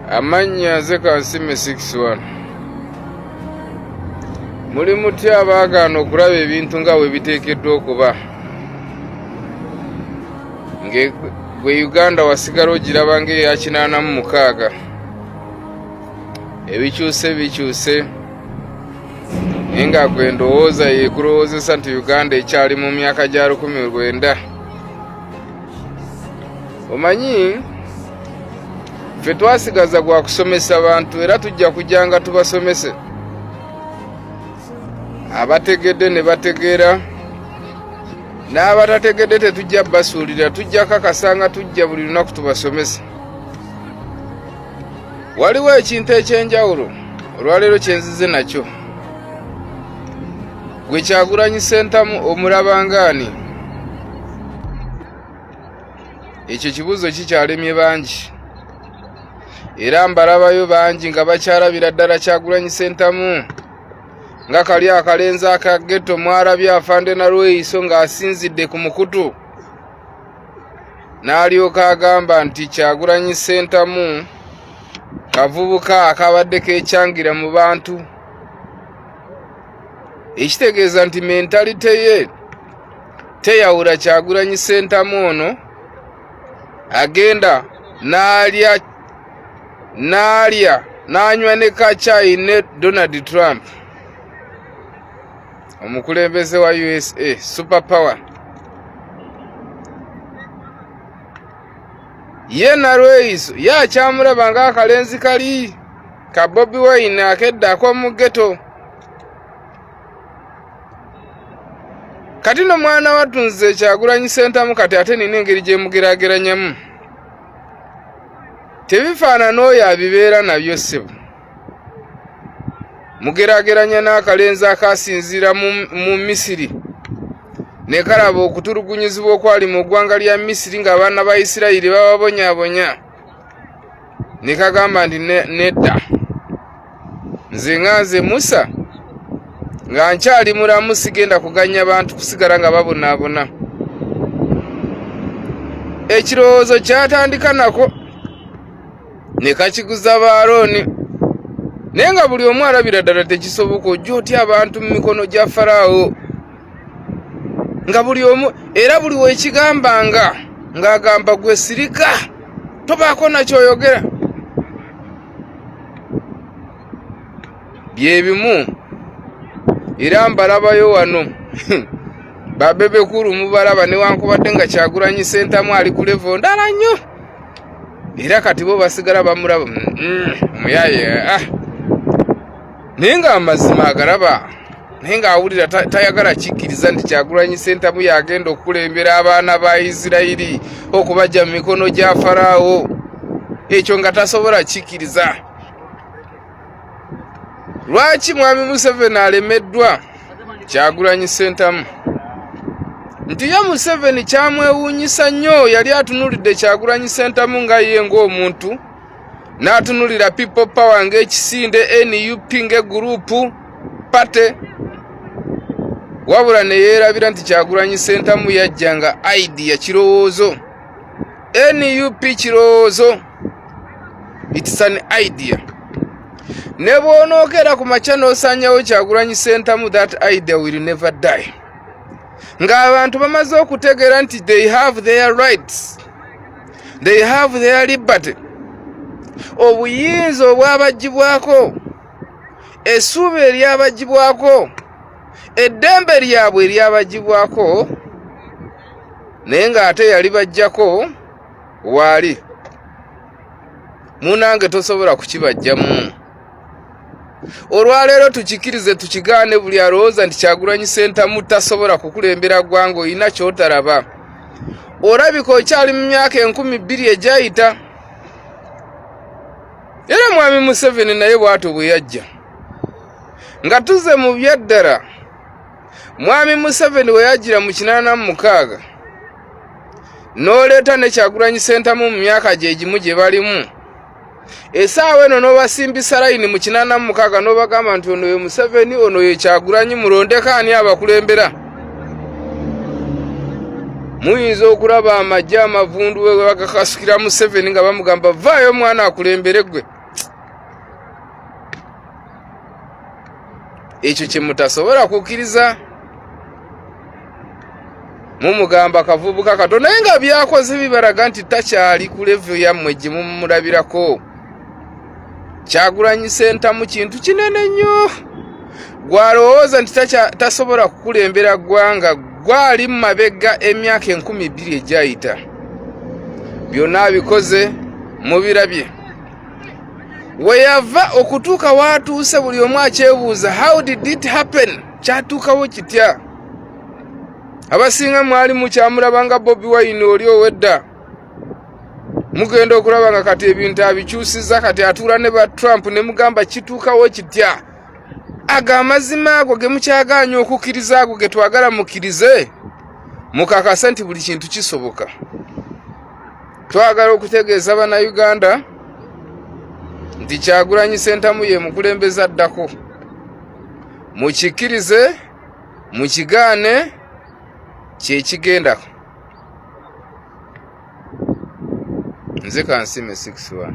Amannya nze Kansiime 61. Muli mutya abaagaana okulaba ebintu nga bwe biteekeddwa okuba? Gwe Uganda wasigala ogiraba ng'eya 86. Ebikyuse bikyuse naye nga gwe ndowooza yekulowoozesa nti Uganda ekyali mu myaka gya 1900. Omanyi ffe twasigaza gwa kusomesa bantu era tujja kujanga tubasomese abategedde ne bategeera n'abatategedde tetujja basuulira tujja kakasa nga tujja buli lunaku tubasomese waliwo ekintu ekyenjawulo olwaleero kyenzize nakyo gwe Kyagulanyi Ssentamu omulabangaani ekyo kibuuzo kikyalemye bangi era mbalabayo bangi nga bakyalabira ddala Kyagulanyi Ssentamu nga kali akalenzi aka ghetto mwalabye afande Nalweyiso ng'asinzidde ku mukutu n'alyoka agamba nti Kyagulanyi Ssentamu kavubuka akabadde kekyangira mu bantu ekitegeeza nti mentalite ye teyawula Kyagulanyi Ssentamu ono agenda n'alya n'alya n'anywa ne kacaayi ne Donald Trump omukulembeze wa USA super power ye Nalweyiso ye akyamulaba ng'akalenzi kali ka Bobi Wine akedda ak'omu ghetto. Kati no mwana wattu nze Kyagulanyi Ssentamu kati ate nina engeri gye mugerageranyamu tebifaanana oyo abibeera nabyo ssebo mugerageranya n'akalenzi akasinziira mu Misiri ne kalaba okutulugunyizibwa okwali mu ggwanga lya Misiri ng'abaana ba Isirayiri bababonyabonya ne kagamba nti nedda nze nga nze Musa nga nkyali mulamu sigenda kuganya bantu kusigala nga babonaabona ekirowoozo kyatandika nako ne kakiguza ba Alooni naye nga buli omu alabira ddala tekisoboka ojja otya abantu mu mikono gya Faraawo nga buli omu era buli wekigambanga ng'agamba gwe sirika tobaako nakyoyogera byebimu era mbalabayo wano babebekulu mubalaba newankubadde nga Kyagulanyi Ssentamu ali ku levo ndala nnyo era kati bo basigala bamulaba omuyaye ah. Naye nga amazima agalaba naye ng'awulira tayagala kikkiriza nti Kyagulanyi Ssentamu yagenda okukulembera abaana ba Isirayiri okubajja mu mikono gya Faraawo ekyo nga tasobola kikkiriza. Lwaki Mwami Museveni alemeddwa Kyagulanyi Ssentamu? Nti ye Museveni kyamwewuunyisa nnyo yali atunulidde Kyagulanyi Ssentamu nga ye ng'omuntu n'atunulira People Power ng'ekisinde NUP ng'eguruupu pate wabula ne yeerabira nti Kyagulanyi Ssentamu yajja nga idea kirowoozo NUP kirowoozo it's an idea ne bw'onookera ku makya n'osanyawo Kyagulanyi Ssentamu that idea will never die ng'abantu bamaze okutegeera nti they have their rights they have their liberty obuyinza obwabagibwako essuubi eryabagibwako eddembe lyabwe eryabagibwako naye ng'ate yali bajjako waali munange tosobola kukibajjamu olwaleero tukikirize tukigaane buli alowooza nti Kyagulanyi Ssentamu tasobola kukulembera ggwanga olina kyotalaba olabika okyali mu myaka 2000 egyayita era mwami Museveni naye bwatyo bwe yajja nga tuze mu byaddala mwami Museveni we yajjira mu 86 n'oleeta ne Kyagulanyi Ssentamu mu myaka gye gimu gye balimu esaawa eno n'obasimbisa layini mu 86 n'obagamba nti ono ye Museveni ono ye Kyagulanyi mulondeko ani abakulembera muyinza okulaba amagye amavundu we bagakasukira Museveni nga bamugamba vaayo omwana akulembere gwe. Ekyo kye mutasobola kukkiriza. Mumugamba kavubuka kato, naye nga byakoze bibalaga nti takyali ku level yammwe gye mumulabirako. Kyagulanyi Ssentamu kintu kinene nnyo. Gwalowooza nti tasobola kukulembera ggwanga, gwali mu mabega emyaka 2000 egyayita. Byonna abikoze, mubirabye. We yava okutuuka waatuuse, buli omu akyebuuza, how did it happen? Kyatuukawo kitya? Abasinga mwali mukyamulaba nga Bobi Wine oli owedda. Mugenda okulaba nga kati ebintu abikyusiza, kati atuula ne ba Trump, ne mugamba kituukawo kitya? Ago amazima ago ge mukyagaanya okukkiriza, ago ge twagala mukkirize, mukakase nti buli kintu kisoboka. Twagala okutegeeza Bannayuganda nti Kyagulanyi Ssentamu ye mukulembeze addako. Mukikkirize, mukigaane, kyekigenda. Nze Kansiime 61.